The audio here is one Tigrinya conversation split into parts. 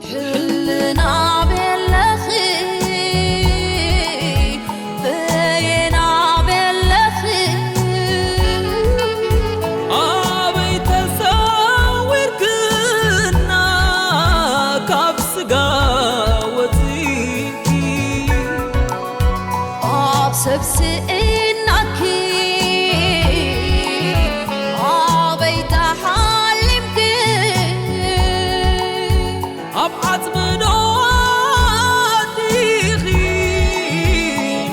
ሕልና ቤለኺ በየና ቤለኺ ኣበይ ተሰዊርክና ካብ ስጋ ወፂእኪ ኣብ ሰብ ስኢናኪ ኣበይ ተሓሊምኪ ኣብ ዓጽሚ ዶ ኣቲኺ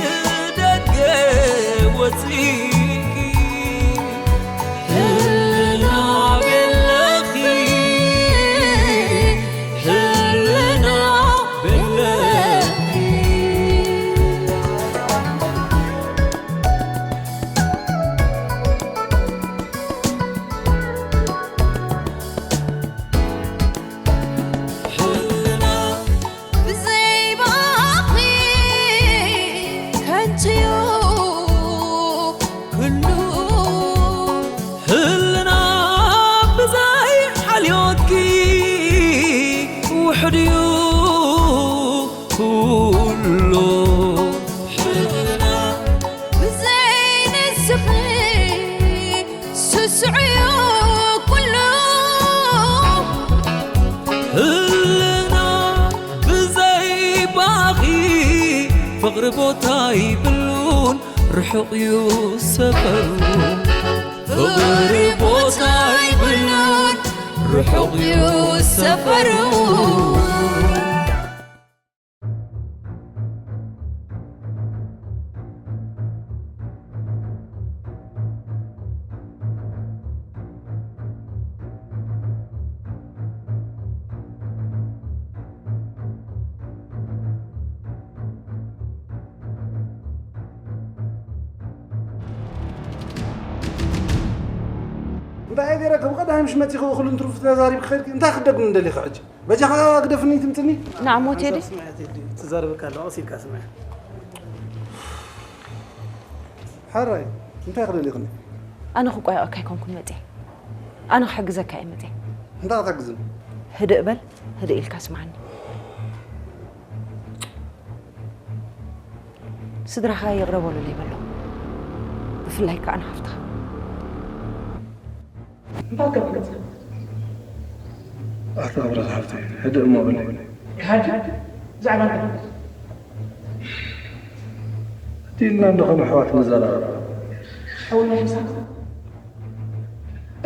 ንደገ ወጺእኪ ህልና ቤለኺ ህልና ቤለኺ ህልና ብዘይ ባኺ ከንቱዩ ኩሉ ህልና ብዘይ ሓልዮትኪ ውሕድዩ ኩሉ ህልና ብዘይ ንስኺ ስስዑ ኩሉ ህልና ብዘይ ባኺ ፍቕሪ ቦታ ይብሉን ርሑቕ ዩ ሰፈሩ ፍቕሪ ቦታ ይብሉን ርሑቕ ዩ ሰፈሩ እንታይ ገይረ ከም ቀዳሚ ምሽ መፂኹ እኽልን ትሩፍ ተዛሪብኪ ኸድኪ እንታይ ክደግም እንደሊኺ ሕጂ በጃኻ ግደፍኒ ትምፅኒ ንዓሞ ቴዲ ሓንሳብ ስምዒ ቴዲ ትዛረበካ ኣለዋ ቀስ ኢልካ ስምዒ ሓራይ እንታይ ክደሊኽኒ ኣነ ክቋየቐካ ኣይኮንኩን መፅየ ኣነ ክሕግዘካ እየ መፅየ እንታይ ክትሕግዝኒ ህድእ በል ህድእ ኢልካ ስምዓኒ ስድራኻ ይቕረ በሉለይ በሎም ብፍላይ ከኣ ንሓፍትኻ እንታይ ገርካ ኣታ ኣብረኻ ሓፍተይ ህድእ እሞ በለይ ክሓዲ ብዛዕባ እንታይ እቲ ኢልና እንዶ ከም ኣሕዋት ንዘራረብ ሓውና ምሳኻ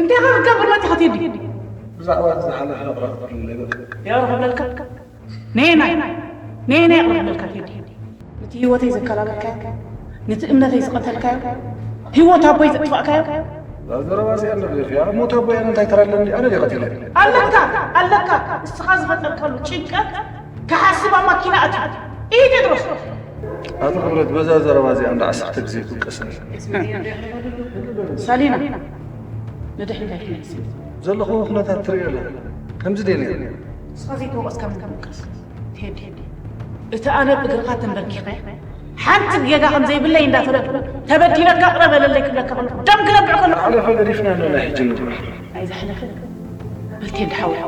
እንታይ ኸ ክገብር መፂኻ ቴዲ ብዛዕባ እቲ ዝሓለፈ ይቕረ ክብለለይ በል ይቕረ ክብለልካ ነየናይ ነየናይ ይቕረ ክብለልካ ቴዲ ነቲ ህይወተይ ዘከላበልካዮ ነቲ እምነተይ ዝቐተልካዮ ህይወት ኣቦይ ዘጥፋእካዮ እዛ ዘረባ እዚኣ እንድሕር ሪእኽያ ሞት ኣቦይ ኣነ እንታይ ተራ ኣለኒ ኣነ ድየ ቀቲለ ኣለካ ኣለካ እስኻ ዝፈጠርካሉ ጭንቀት ክሓስብ ኣብ ማኪና ኣትዩ እዩ ቴድሮስ ኣቶ ክብረት በዛ ዘረባ እዚኣ እንዳ ዓሰርተ ግዜ ክውቀስ ኣለ ሳሊና ንድሕሪት ኣይትመልስን ዘለኹዎ ኩነታት ትርእዮ ኣለኻ ከምዚ ድየ ነይረ ንስኻ ዘይተወቐስካ መን ክውቀስ ቴዲ እቲ ኣነ ብእግርኻ ተንበርኪኸ ሓንቲ ጌጋ ከም ዘይብለይ እንዳፈለጥኩ ተበዲለካ ቅረ በለለይ ክብለካ ከለኹ ደም ክነብዕ ከለኹ ዝሓለፈ ገዲፍና ኣለና ሕጂ ንግበር ናይ ዝሓለፈ በል ቴዲ ሓወይ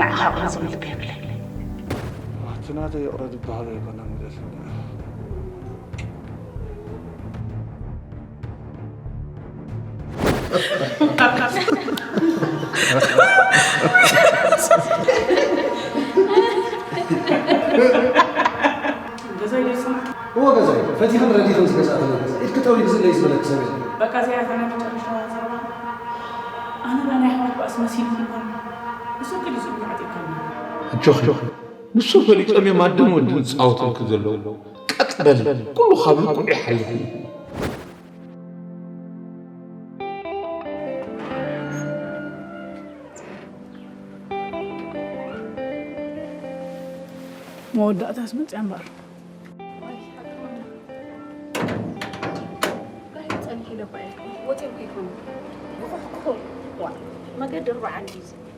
ንዓኻ ቅረ ዝብል ልቢ የብለይ እቲ ናተይ ይቕረ ዝበሃል ኣይኮነን ግደፍኒ ገዛይ ደርሰና እዎ ገዛይ ፈቲኽን ረዲኽን ዝገዛእክኒ ኢድኪ ጠውዩ ዝለይ ዝበለኪ ሰብ የለን በቃ እዚኣ እያ እታ ናይ መጨረሻ ዘረባ ኣነ ናይ ኣሕዋት ባእሲ መሲልኒ ይኾን ንሱ ቅዲ ዝብሉ ዓጢቕካኒ ኣጆኺ ንሱ ፈሊጦም እዮም ኣደን ወድን ዝፃወቱልኪ ዘለዉ ቀጥ በሊ ኩሉ ካብ ልክዑ ይሓልፍ እዩ መወዳእታስ መፅያ እምበኣር መገዲ ርባዓ እንድዩ ዝብል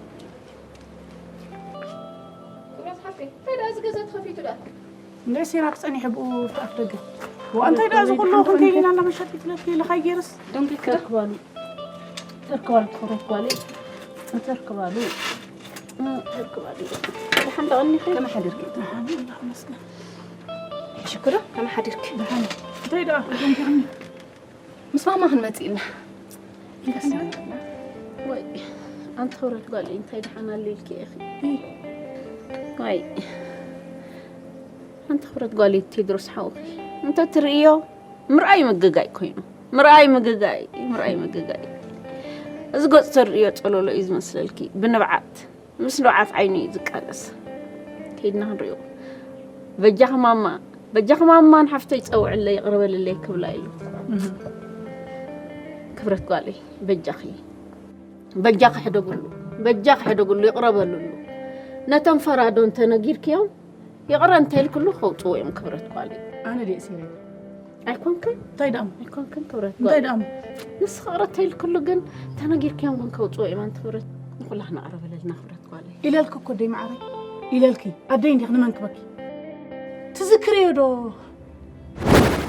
ኩብረት ሓፍተይ እንታይ ደኣ እዚ ገዛ ተኸፊቱ ደኣ እንደ ሲራክ ጸኒሑ ብኡ ኣፍ ደገ። ወኣንታይ ደኣ ዝኹሉ ክንከይድ ኢና እንዳመሸጥ ይትለኪ ልኻይ ገይርስ? ደንጉ ክተርክባሉ። ተርክባሉ ትኹረት ጓለይ። ተርክባሉ። ተርክባሉ። ደሓን ደቐኒኺ? ከመይ ሓዲርኪ? ደሓን፣ ኣምላኽ ይመስገን። ሽኩር፣ ከመይ ሓዲርኪ? ደሓን። እንታይ ደኣ? ደንጊርኒ። ምስ ማማ ክንመጽእ ኢና። ወይ፣ ኣንቲ ክብረት ጓለይ፣ እንታይ ደሓን ኣለ ኢልኪ ኢኺ? ወይ፣ ኣንቲ ክብረት ጓለይ፣ ቴድሮስ ሓውኺ እንተ ትርእዮ፣ ምርኣይ ምግጋይ ኮይኑ። ምርኣይ ምግጋይ፣ ምርኣይ ምግጋይ። እዚ ገጹ ተርእዮ ጸለሎ እዩ ዝመስለልኪ፣ ብንብዓት። ምስ ንብዓት ዓይኑ እዩ ዝቃለስ። ከይድና ክንሪኦ። በጃኺ ማማ፣ በጃኺ ማማ ንሓፍተይ ጸውዕለይ፣ ይቕረ በልለይ ክብላ ኢሉ። እህ። ክብረት ጓለይ፣ በጃኺ። በጃኺ ሕደግሉ፣ በጃኺ ሕደግሉ፣ ይቕረ በልሉ። ነቶም ፈራዶ እንተነጊርክዮም፣ ይቕረ እንተኢልክሉ ከውጽዎ እዮም ክብረት ጓለይ። ኣነ ድየ እሲረዮ? ኣይኮንክን? እንታይ ደኣ እሞ? ኣይኮንክን ክብረት እንታይ ጓለይ። ደኣ እሞ? ንስኺ ይቕረ እንተኢልክሉ ግን ተነጊርክዮም ግን ከውጽዎ እዮም ኣንቲ ክብረት። ንኹላህና ይቕረ በለልና ክብረት ጓለይ። ኢለልኪ እኮ ኣደይ መዓረይ። ኢለልኪ። ኣደይ እንዲኺ ንመን ክበኪ? ትዝክርዮ ዶ?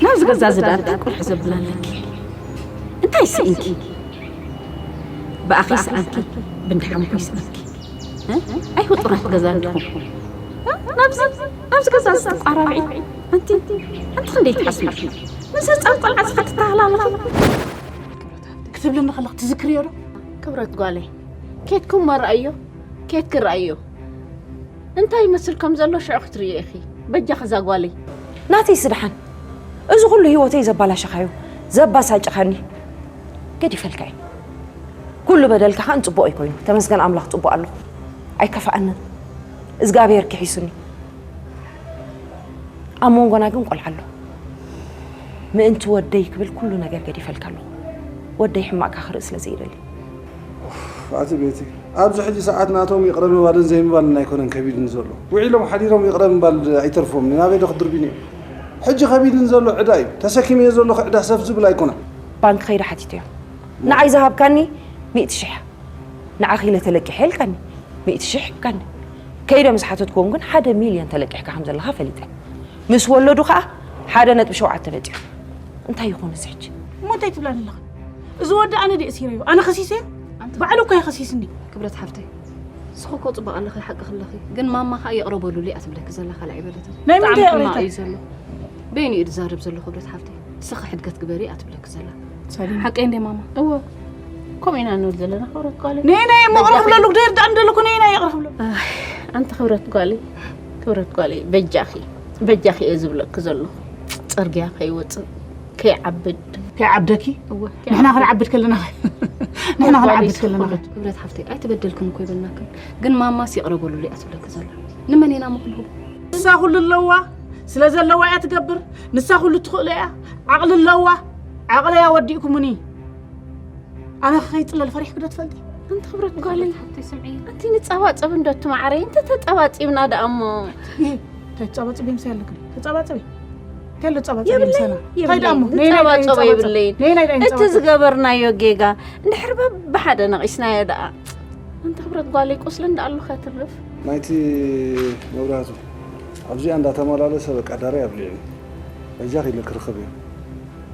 ናብዚ ገዛ እዚ ደኣ እንታይ ቁልሕ ዘብል ኣለኪ? እንታይ ስኢንኪ? ብኣኺ ይስኣንኪ፣ ብእንዳ ሓሙኺ ይስኣንኪ። እ? ኣይፍጡራት ገዛ እንዲኹም። እ? ናብዚ፣ ናብዚ ገዛ እዚ ትቋራርዒ። ኣንቲ፣ ኣንቲ ክንደይ ትሓስቢ? ምስ ህፃን ቆልዓ እዚ ክትተሃላለኺ? ክትብልኒ ከለኺ ትዝክርዮ ዶ? ክብረት ጓለይ፣ ኬድኩም እሞ ረኣዮ፣ ኬድኪ ረኣዮ። እንታይ ይመስል ከም ዘሎ ሽዑ ክትርእዮ ኢኺ። በጃኺ እዛ ጓለይ። ናተይ ስድሓን፣ እዚ ኩሉ ህይወተይ ዘባላሸኻዮ፣ ዘባሳጨኻኒ፣ ገዲፈልካ እየ። ኩሉ በደልካ ኸኣ ጽቡቕ እዩ ኮይኑ። ተመስገን ኣምላኽ ጽቡቕ ኣለኹ። ኣይከፍኣንን። እዝጋብሄር ክሒሱኒ። ኣብ መንጎና ግን ቆልዓ ኣሎ። ምእንቲ ወደይ ክብል ኩሉ ነገር ገዲፈልካ ኣለኹ። ወደይ ሕማቕካ ክርኢ ስለ ዘይደሊ። ኣቲ ቤቲ፣ ኣብዚ ሕጂ ሰዓት ናቶም ይቕረ ምባልን ዘይምባልን ኣይኮነን ከቢድኒ ዘሎ። ውዒሎም ሓዲሮም ይቕረ ምባል ኣይተርፎምን። ናበይ ዶ ክድርብዩኒ እዮም? ሕጂ ከቢድኒ ዘሎ ዕዳ እዩ። ተሰኪመዮ ዘለኹ ዕዳ ሰፍ ዝብል ኣይኮነን። ባንክ ከይደ ሓቲተዮም። ንዓይ ዝሃብካኒ ሚእቲ ሽሕ። ንዓኺ ኢለ ተለቂሐ ኢልካኒ፣ ሚእቲ ሽሕ ሂብካኒ። ከይደ ምስ ሓተትክዎም ግን ሓደ ሚልዮን ተለቂሕካ ከም ዘለኻ ፈሊጠ። ምስ ወለዱ ኸኣ ሓደ ነጥቢ ሸውዓተ መጺኡ። እንታይ ይኾን እዚ ሕጂ? እሞ እንታይ ትብላኒ ኣለኻ? እዚ ወዲ ኣነ ድየ እሲረዮ? ኣነ ከሲሰዮ? ኣንቲ ባዕሉ እኮ እዩ ከሲስኒ። ክብረት ሓፍተይ፣ ንስኺ እኮ ጽቡቕ ኣለኺ፣ ሓቅኺ ኣለኺ። ግን ማማ ኸኣ ይቕረ በሉለይ እያ ትብለኪ ዘላ፣ ካልእ ኣይበለትን። ናይ ምንታይ ብጣዕሚ ይቕሬታ? ሕማቕ እዩ ዘሎ። በይኑ እዩ ዝዛረብ ዘሎ ክብረት ሓፍተይ። ንስኺ ሕድገት ግበሪ እያ ትብለኪ ዘላ። ሰሊም። ሓቀይ እንደ ማማ? እወ። ከምኡ ኢና ንብል ዘለና ክብረት ጓለይ። ነይ ናይ እሞ ይቕረ ክብለሉ፣ ግደር ዳኣ እንደለኩ ነይ ናይ ይቕረ ክብለሉ። ኣይ፣ ኣንቲ ክብረት ጓለይ፣ ክብረት ጓለይ፣ በጃኺ፣ በጃኺ እየ ዝብለኪ ዘለኹ። ጽርግያ ከይወጽእ፣ ከይዓብድ። ከይዓብደኪ? እወ፣ ንሕና ከይዓብድ። ክንዓብድ ከለና ኸ? ንሕና ክንዓብድ ከለና ኸ? ክብረት፣ ክብረት ሓፍተይ፣ ኣይተበደልክን እኮ ይበልናክን። ግን ማማስ ይቕረ በሉለይ እያ ትብለኪ ዘላ። ንመን ኢና እሞ ክንህቦ? ንሳ ኩሉ ኣለዋ፣ ስለ ዘለዋ እያ ትገብር። ንሳ ኩሉ ትኽእሎ እያ፣ ዓቕሊ ኣለዋ። ዓቕለያ ወዲእኩምኒ። ኣነ ከይጽለል ፈሪሕኪ ዶ ትፈልጢ? ኣንቲ ክብረት ጓለይ፣ ሓፍተይ ስምዒ። ኣንቲ ንጻባጸብ እንዶ ትማዓረይ፣ እንተ ተጻባጺብና ደኣ እሞ። ይሄ ተጻባጽብ ይምሰል ኣለክን። ተጻባጽብ። ተሎ ጻባጽብ የብለይን፣ ይምሰላ። እንታይ ደኣ እሞ? የብለይን። ነይ፣ ነይ፣ ነይ፣ ንጻባጸብ ጻባጸብ። የብለይን። ነይ፣ ነይ፣ ነይ፣ እቲ ጻባጸብ። ዝገበርናዮ ጌጋ እንድሕር በብሓደ ነቒስናዮ ደኣ። ኣንቲ ክብረት ጓለይ፣ ቁስሊ እንዳ ኣሉ ከትርፍ። ናይቲ መብራህቱ ኣብዚኣ እንዳተመላለሰ በቃ ዳርያ ኣብሊዑኒ። በጃኺ ኢለ ክርኽብ እየ።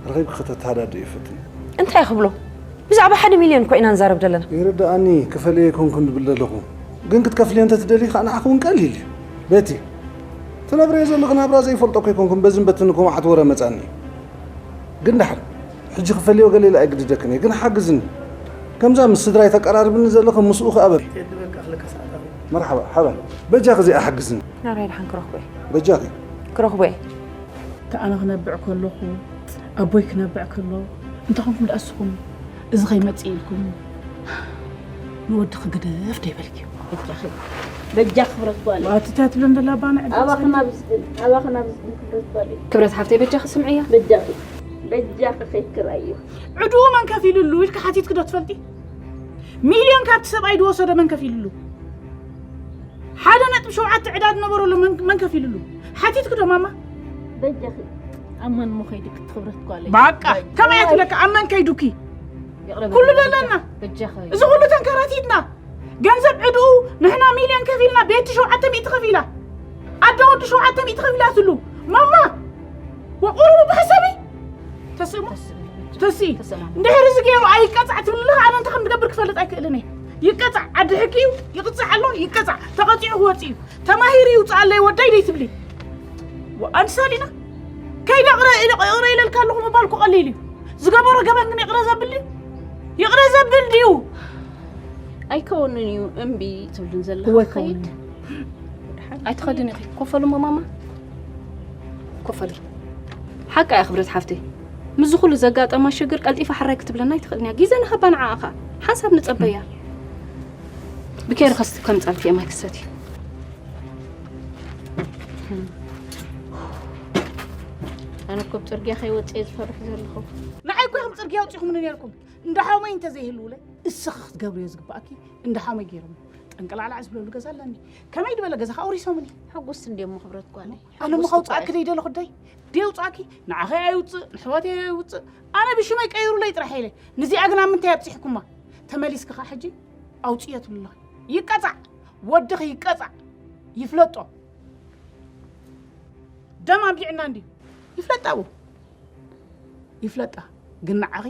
ረኺብኪ ከተተሃዳድእ ይፈትን። እንታይ ክብሎ? ብዛዕባ ሓደ ሚልዮን እኮ ኢና ንዛረብ ዘለና። ይርድኣኒ፣ ክፈልዮ ኣይኮንኩን ዝብል ዘለኹ። ግን ክትከፍልዮ እንተትደልዪ ከኣ ንዓኺ እውን ቀሊል እዩ። ቤቲ፣ ትነብርዮ ዘለኺ ናብራ ዘይፈልጦ እኮ ኣይኮንኩን፣ በዝን በትን እኮ መዓት ወረ መጻኒ። ግን ደሓን፣ ሕጂ ክፈልዮ ገለ ኢለ ኣይግድደክን እየ፣ ግን ሓግዝኒ። ከምዛ ምስ ስድራይ ተቀራርብኒ ዘለኺ ምስኡ ከኣ በል። መርሓባ፣ ሓባ። በጃኺ እዚኣ ሓግዝኒ። ናብራይ ደሓን ክረኽቦ እየ። በጃኺ። ክረኽቦ እየ። እታ ኣነ ክነብዕ ከለኹ፣ ኣቦይ ክነብዕ ከሎ፣ እንታይ ኮንኩም ደኣ ንስኹም እዚ ከይመጽእ ኢልኩም ንወድኺ ግደፍ ዶ ይበልኪ? በጃኺ፣ በጃኺ ክብረት ጓለይ። ዋትታ ትብለን ደላ ባና ዕዳ ኣባኺ ናብ ዝብል፣ ኣባኺ ናብ ዝብል ክብረት ጓለይ። ክብረት ሓፍተይ በጃኺ ስምዕያ። በጃኺ፣ በጃኺ ከይክራዩ። ዕድኡ መን ከፊሉሉ ኢልኪ ሓቲትኪ ዶ ትፈልጢ? ሚልዮን ካብቲ ሰብኣይ ዝወሰዶ መን ከፊሉሉ? ሓደ ነጥቢ ሸውዓተ ዕዳ ዝነበረሉ መን፣ መን ከፊሉሉ? ሓቲትኪ ዶ ማማ? በጃኺ፣ ኣብ መን እሞ ከይድኪ ክብረት ጓለይ? ባቃ፣ ከመይ እያ ትብለካ? ኣብ መን ከይዱኪ? ይቕረ ኩሉ በለና። በጃኺ። እዚ ኩሉ ተንከራቲትና፣ ገንዘብ ዕድኡ ንሕና ሚልዮን ከፊልና፣ ቤቲ ሸውዓተ ሚእቲ ከፊላ። ኣደ ወዲ ሸውዓተ ሚእቲ ከፊላትሉ። ማማ! ወቁሩቡ ብሓሳቢ? ተስእሞ? ተስእ። ተስእ። ተስእ ማማ። እንድሕር እዚ ገይሩ ኣይቀጻዕ ትብልኻ፣ ኣነ እንታይ ከም ዝገብር ክፈልጥ ኣይክእልን እየ። ይቀጻዕ፣ ዓዲ ሕጊ እዩ፣ ይቕጻዕ ኣሎ፣ ይቀጻዕ። ተቐጺዑ ክወጽእ እዩ። ተማሂሩ ይውጻእ ኣለይ ወደይ ደይ ትብሊ። ወኣንሳሊና? ከይደ ይቕረ-፣ ይቕረ ኢለልካ ኣለኹ ምባል እኮ ቀሊል እዩ። ዝገበሮ ገበን ግን ይቕረ ዘብል ድዩ? ይቕረ ዘብል ድዩ? ኣይከውንን እዩ፣ እምቢ ትብልን ዘለኻ እወ፣ ክኸይድ። ኣይከውንን። ኣይትኸድን ኢኺ። ኮፈሉ እሞ ማማ። ኮፈሉ። ሓቃ እያ ክብረት ሓፍተይ። ምስዚ ኩሉ ዘጋጠማ ሽግር ቀልጢፋ ሕራይ ክትብለና ኣይትኽእልን እያ። ግዜ ንሃባ ንዓኣ ኸኣ። ሓንሳብ ንጸበያ። ብኬሪ ከስቲ ከምጻልኪ እየ ማይ ክሰቲ። ኣነ እኮ ብጽርግያ ከይወጽእ እየ ዝፈርሕ ዘለኹ። ንዓይ እኮ ኢኹም ጽርግያ ኣውጺኹምኒ ነይርኩም። እንዳ ሓወመይ እንተዘይህልውለ፣ እስኺ ክትገብርዮ ዝግባኣኪ እንዳ ሓወመይ ገይሮም። ጠንቀላዕላዕ ዝብለሉ ገዛ ኣለኒ። ከመይ ዝበለ ገዛ ከኣ ኣውሪሶምኒ። ሕጉስ እንድዮም ክብረት ጓለይ። ኣነ እሞ ሕጉስ ከውጽኣኪ ክትበዓል። ደይደለኹ ደይ? ደይ ውጽኣኪ? ንዓኸይ ኣይውጽእ፣ ንሕዋተይ ኣይውጽእ። ኣነ ብሽመይ ቀይሩለይ ጥራሕ ኢለ። ንዚኣ ግን ኣብ ምንታይ ኣብጺሕኩማ? ተመሊስኪ ከኣ ሕጂ ኣውጽእዮ ትብሊ ኣለኺ። ይቀጻዕ! ወድኺ ይቀጻዕ! ይፍለጦ። ደም ኣቢዕና እንድዩ። ይፍለጣ እዎ። ይፍለጣ። ግን ንዓኺ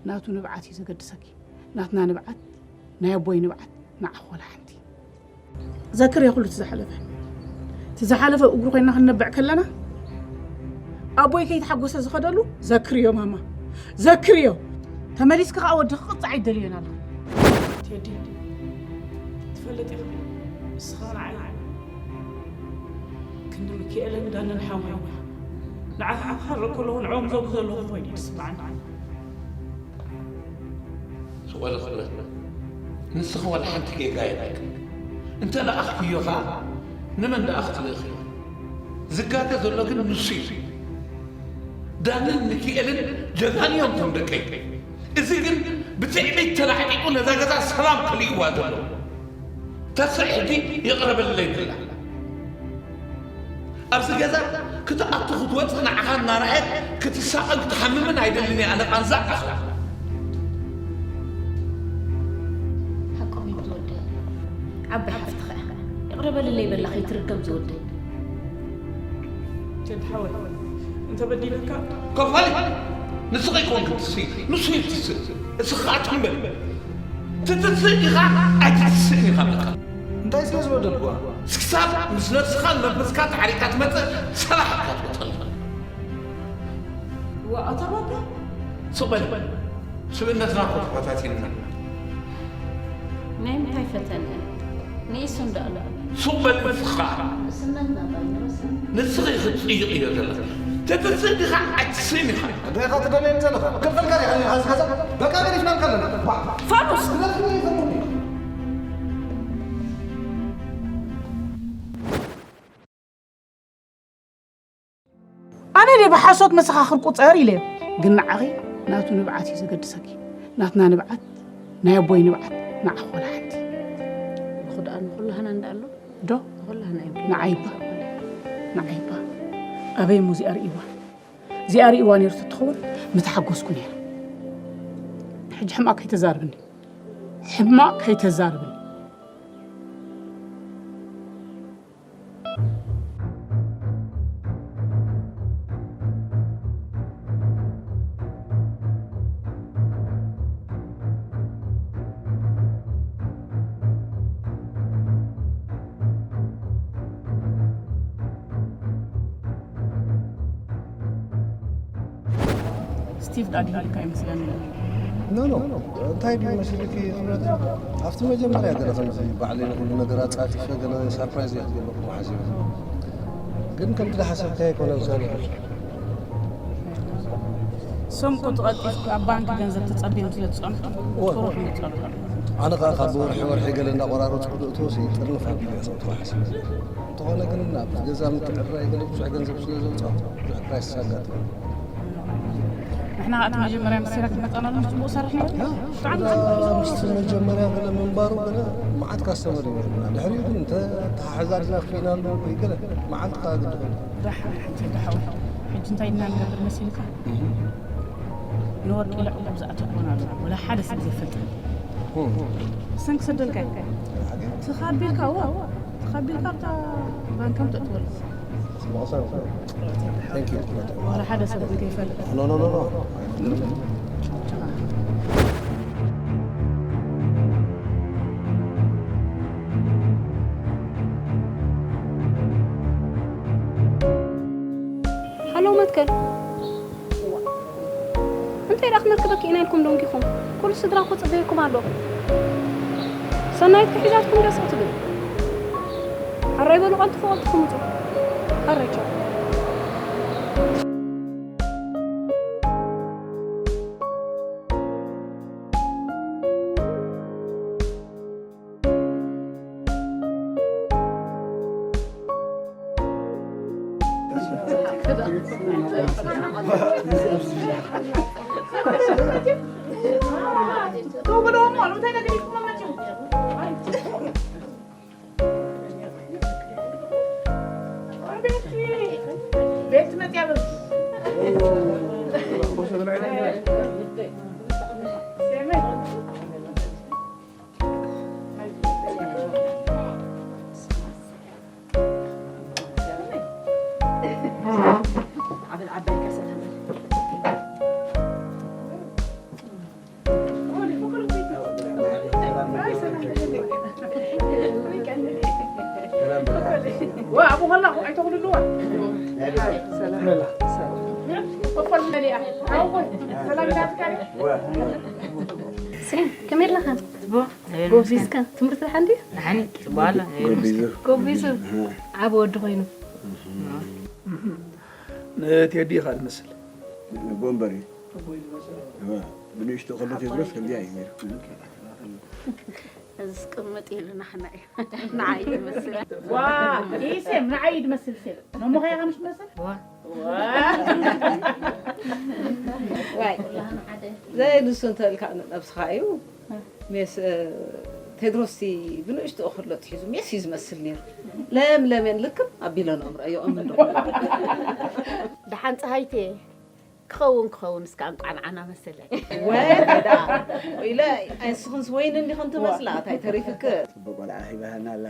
ናቱ ንብዓት እዩ ዘገድሰኪ። ናትና ንብዓት፣ ናይ ኣቦይ ንብዓት፣ ንዓኺ ወላ ሓንቲ። ዘክርዮ ኩሉ እቲ ዝሓለፈ። እቲ ዝሓለፈ እግሩ ኮይና ክንነብዕ ከለና፣ ኣቦይ ከይተሓጎሰ ዝኸደሉ ዘክርዮ ማማ። ዘክርዮ። ተመሊስኪ ከኣ ወድኺ ክቕጻዕ ኣይደልዮን ኣለኹ። ቴዲ፣ ትፈልጥ ኢኻ፣ ንስኻ ንዓይ ክንዲ ሚካኤልን ዳንን ሓወይ። ንዓኻ ክሓርቕ ከለኹ ንዕኦም ዘብኩ ዘለኹ ኮይኑ እዩ ዝስምዓኒ። ስቕ በሊ ክብረት፣ ንስኺ ዋላ ሓንቲ ጌጋ የብልክን። እንተ ለኣኽክዮ ኸኣ ንመን ደኣ ክትልእኽዮ? ዝጋገ ዘሎ ግን ንሱ እዩ። ዳንን ሚኪኤልን ጀጋኑ እዮም እቶም ደቀይ። እዚ ግን ብትዕቢት ተላዕጢጡ ነዛ ገዛ ሰላም ከሊእዋ ዘሎ። ተስዕ ሕጂ ይቕረ በለለይ ብላ። ኣብዚ ገዛ ክትኣቱ ክትወጽእ ንዓኻ እናረኣየት ክትሳቐን ክትሓምምን ኣይደልን እየ ኣነ ቃንዛ ዓሶ። ሓቆም እዮም ዝወደይ። ዓባይ ሓፍትኻ ኢኻ። ይቕረ በልለይ በላ ከይትርገም ዝወደይ። ቴዲ ሓወይ፣ እንተበዲለካ ኮፋሊ፣ ንስኺ ኣይኮንክን ትስኢ፣ ንሱ እዩ ትስእ። እስኻ ኣትኩን በል። ትትስእ ኢኻ ኣይትትስእን ኢኻ በቃ። እንታይ ስለ ዝበደልኩዋ? ክሳብ ምስ ነብስኻን መንፈስካን ተሓሪቕካ ትመጽእ ሰላሕ ኢልካ ትወጸልና። ዋእ፣ ኣታ ባባ። ስቕ በል። ስብእነትና እኮ ተፈታቲንና። ናይ ምንታይ ፈተነ? ንኢሱ እንዳ ኣሎ። ሱቕ በል ንስኻ። ንእስነትና ባይነረሰን። ንስኺ ክትጽይቕ እዮ ዘለኻ። ትትስእ ዲኻ ኣይትስእን ኢኻ። እንታይ ኢኻ ትደልየኒ ዘለኻ? ክልፈልካ ዲኻ ኢኻ ዝገዛ? በቃ ገዲፍናልካ ኣለና። ፋኑስ! ስለዚ ይፈልጉ። ኣነ ድየ ብሓሶት መሰኻኽር ቁጸር ኢለ? ግን ንዓኺ ናቱ ንብዓት እዩ ዘገድሰኪ። ናትና ንብዓት፣ ናይ ኣቦይ ንብዓት ንዓኺ ወላ ሓንቲ። ብኽድኣ ንኹላህና እንዳ ኣሎ? ዶ? ንኹላህና እዩ። ንዓይባ። ንዓይባ። ኣበይ እሞ እዚኣ ርእይዋ? እዚኣ ርእይዋ ነይሩ ተትኸውን ምተሓጎስኩ ነይረ። ሕጂ ሕማቕ ከይተዛርብኒ። ሕማቕ ከይተዛርብኒ። ስቲቭ ዳዲ ኢልካ ይመስለኒ። ኖ፣ ኖ፣ እንታይ ድዩ መሲልኪ ክብረት? ኣብቲ መጀመርያ ገለ ከምዚ ባዕለይ ንኹሉ ነገር ኣጻፊፈ ገለ ሰርፕራይዝ እየ ክገብረኩም ሓሲበ። ግን ከምቲ ዝሓሰብካዮ ኣይኮነን ሰሪሑ። ሰሙን ተቐልጢፍኩ ኣብ ባንክ ገንዘብ ተጸቢዮም ስለ ዝጸንሑ እወ። ጥሩሕ ይመጸሉ። ኣነ ኸኣ ካብ ወርሒ ወርሒ ገለ እንዳቆራረጽኩ ዝእትዎ ሲ ጥርንፍ ኣቢለ እየ ዘእትዎ ሓሲበ። እንተኾነ ግን ኣብቲ ገዛ ምትዕርራይ ገለ ብዙሕ ገንዘብ ስለ ዘውጻእኩ ብዙሕ ክራይሲስ ኣጋጠመ። ንሕና እቲ መጀመርያ ምስ ሲራክ መጻና እውን ጽቡቕ ሰርሕ ነይሩ። ያ፣ ብጣዕሚ እዛ ጽቡቕ። ምስቲ መጀመርያ ገለ ምንባሩ ገለ መዓት ካስተመር እዩ ነይሩና። ድሕሪኡ ግን እንተ ተሓሕዛ ድና ክኢና ኣሎ ወይ ገለ መዓልቲ ከኣ ግዲ ኮይኑ። ደሓን ሓንቲ ደሓው። ሕጂ እንታይ ኢና ንገብር መሲልካ? እህ። ንወርቂ ኢለ ዕቁብ ዝኣተኩዎን ኣሎ። ወላ ሓደ ሰብ ዘይፈልጥ። እህ። ሰንክ ሰደልካ እዩ። ሓቂ? ተኻቢልካ፣ እዋ፣ ተኻቢልካ ኣብታ ባንክ ከም ተእትወሉ። Thank you. ዋላ ሓደ ሰብ እንከይፈልጥ No, no, no, no. ሃሎ መትከል፣ እንታይ ደኣ ክነርክበኪ ኢና ኢልኩም ደንጊኹም? ኩሉ ስድራ እኮ ጽበየኩም ኣሎ። ሰናይት ክሒዛትኩም ደስ ክትብል። ሕራይ በሉ፣ ቀልጥፉ ቀልጥፉ ምጹ። ሕራይ ቻው። ዋ ኣብኡ ከላ ኣይተኽልልዋ። ሴም ከመይ ኣለኻ? ጎብዚስካ? ትምህርቲ ደሓን ድዩ? ደሓን እዩ፣ ጽቡቕ ኣሎ። ጎቢዙ። ዓቢ ወዲ ኮይኑ። ንቴዲ ኢኻ ትመስል። ጎንበሪ ብንእሽቶ ከሎ ቴድሮስ ከምዚኣ እዩ ነይሩ። እዚ ዝቅምጥ ኢሉ ናሕና እዩ። ንዓይ ይመስል። ዋ ኢሴም ንዓይ ድመስል ሴም ነሞኸያ ከምሽ ትመስል ዋይ ዘይ ንሱ እንተልካ ነብስኻ እዩ ሜስ ቴድሮስ ብንእሽትኡ ከሎ ትሒዙ ሜስ እዩ ዝመስል ነይሩ። ለምለሜን ልክም ኣቢለ ነእምሮ እዮ እምንዶ ደሓን ፀሃይቴ ክኸውን ክኸውን እስካ እንቋዕ ንዓና መሰለ ወይ ዳ ኢለ ኣይስኽንስ ወይን እንዲኹም ትመስላ እንታይ ተሪፍክ ጽቡቅ ቆልዓ ሂባሃና ኣላ።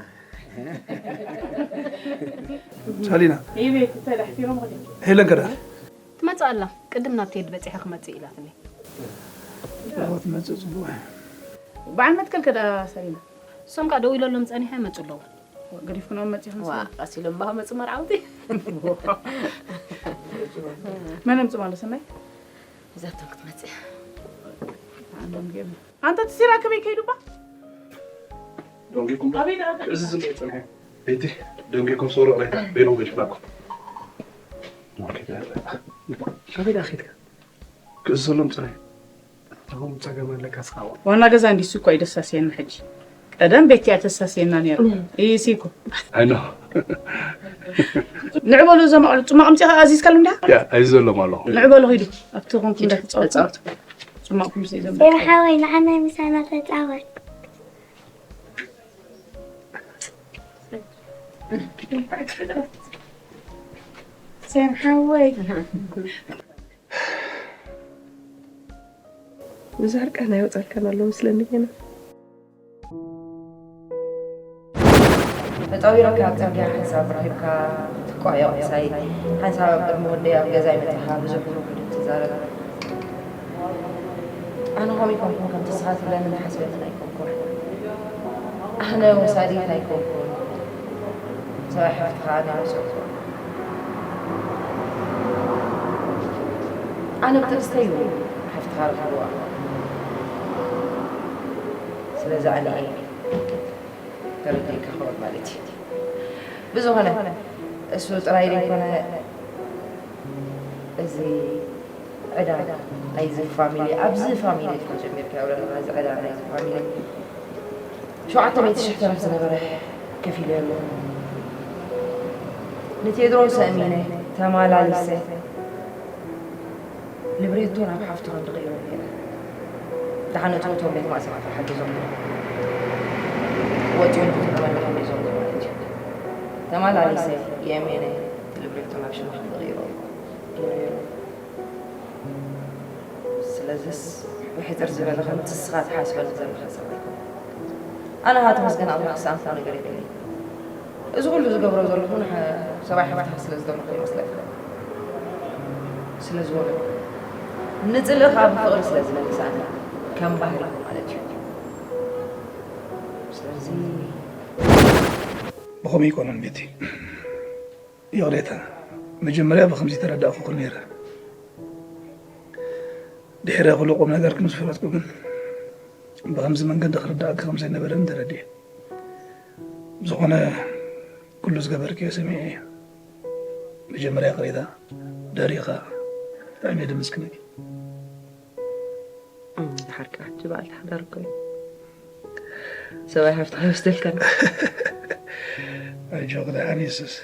ሳሊና ይቤት ተዳሕፊሮም ኸደ ሄለን ከዳ ትመጽእ ኣላ። ቅድም ናብ ቴዲ በጺሐ ክመጽእ ኢላትኒ። ኦ ትመጽእ ጽቡቅ። በዓል መትከል ከዳ ሳሊና እሶም ከኣ ደው ኢለሎም ጸኒሐ ይመጹ ኣለዉ። ገዲፍኩኖም መጺኹም ዋ ቀሲሎም ባህ መጹ መርዓውቲ መን ኣምጽእ ማለት ሰናይ እዛቶም ክትመጽእ ኣንዶም ገም ኣንተ ትሲራ ከበይ ከይዱባ ደንጊኩም እዚ ዝም ጸንሐ ቤቲ ደንጊኩም ሰውሮ ሬታ ቤሎም ገሽላኩ ከመይ ደኣ ኸድካ ክእዘሎም ጽንሐ ኣሁን ጸገም ኣለካ ስኻዋ ዋና ገዛ እንዲሱ እኮ ይደሳስየኒ ሕጂ ቀደም ቤት እያ ተሳስየና ነይሩ ኢሲኮ ኣይኖ ንዕበሉ እዞም ኣዕሉ ጽማቕ ምጽኻ ኣዚዝካሉ እንዳ ያ ኣይዘሎም ኣለኹ ንዕበሉ ሂዱ ኣብቲ ኮንኩም እንዳተጻወቱ ጽማቕኩም ዘይዘም ሴም ሓወይ ንዓናይ ምሳና ተጻወት ሴም ሓወይ ብዙሕ ርቃን ኣይወፀልካን ኣሎ መስለኒ ገና ተፃዊርካ ኣብ ፅርግያ ሓንሳብ ረኺብካ ትቋየቕ ምሳይ ሓንሳብ ኣብ ቅድሚ ወደይ ኣብ ገዛይ መፂኻ ብዙሕ ውሕሉል ትዛረብ ኣነ ከምኡ ይኮንኩን ከምቲ ስኻ ትብለኒ ዝሓስበንን ኣይኮንኩን ኣነ ወሳዲት ኣይኮንኩን ሰብኣይ ሓፍትኻ ኣነ ኣይወሰድኩን ኣነ ብትዕዝተይ እዩ ሓፍትኻ ረኺብዋ ስለዚ ኣነ እየ ተረዲእካ ክብል ማለት እዩ ብዝኾነ እሱ ጥራይ ዘይኮነ እዚ ዕዳ ናይዚ ፋሚሊ ኣብዚ ፋሚሊ ኢልካ ጀሚርካዮ ኣለኻ እዚ ዕዳ ናይዚ ፋሚሊ ሸውዓተ ሚእቲ ሽሕ ተረፍ ዝነበረ ከፊለዮ ኣለኹ ንቴድሮስ ኣእሚነ ተማላሊሰ ልብሬቶ ናብ ሓፍቱ ከም ዝቕይሮ ገይረ ደሓን እቶም እቶም ቤት ማእሰርቲ ሓግዞም ወፂኦም ተመለኹ ሒዞም ማለት እዩ ተማላሊሰ የእሜነ እቲ ልብሬቶ ናብ ሽማ ከም ዝቕይሮ ገይረ ስለዝስ ብሕፅር ዝበለ ከምቲ ንስኻ ትሓስበኒ ዘለኻ ሰብ ኣይኮነ ኣነ ኸዓ ተመስገን ኣምላኽ ዝሰኣንካ ነገር የብለይ እዚ ኩሉ ዝገብሮ ዘለኹ ንሕ-፣ ሰብኣይ ሓፍትኻ ስለ ዝደለኹ ይመስለካ። ስለ ዝወደድኩ። ንጽልኢ ከዓ ብፍቕሪ ስለ ዝመልሳ ኣላ። ከም ባህሊ ማለት እዩ። ስለዚ ብኸመይ ይኮነን ቤቲ? ይቕሬታ፣ መጀመርያ ብኸምዚ ተረዳእኩኽን ነይረ። ድሕሪ ኩሉ ቁም ነገር ምስ ፈለጥኩ ግን ብኸምዚ መንገዲ ክርዳእኪ ከም ዘይነበረን ተረዲኤ። ብዝኾነ ኩሉ ዝገበርክዮ ሰሚዐ እየ። መጀመርያ ይቕሬታ፣ ድሕሪኡ ኸኣ ብጣዕሚ እየ ደመስግነኪ። እም፣ ደሓር ከኣ ሕጂ በዓልቲ ሓዳር እኮ እየ። ሰብኣይ ሓፍትኻ ይወስደልካ። ኣጆኺ ደሓን የሱስ።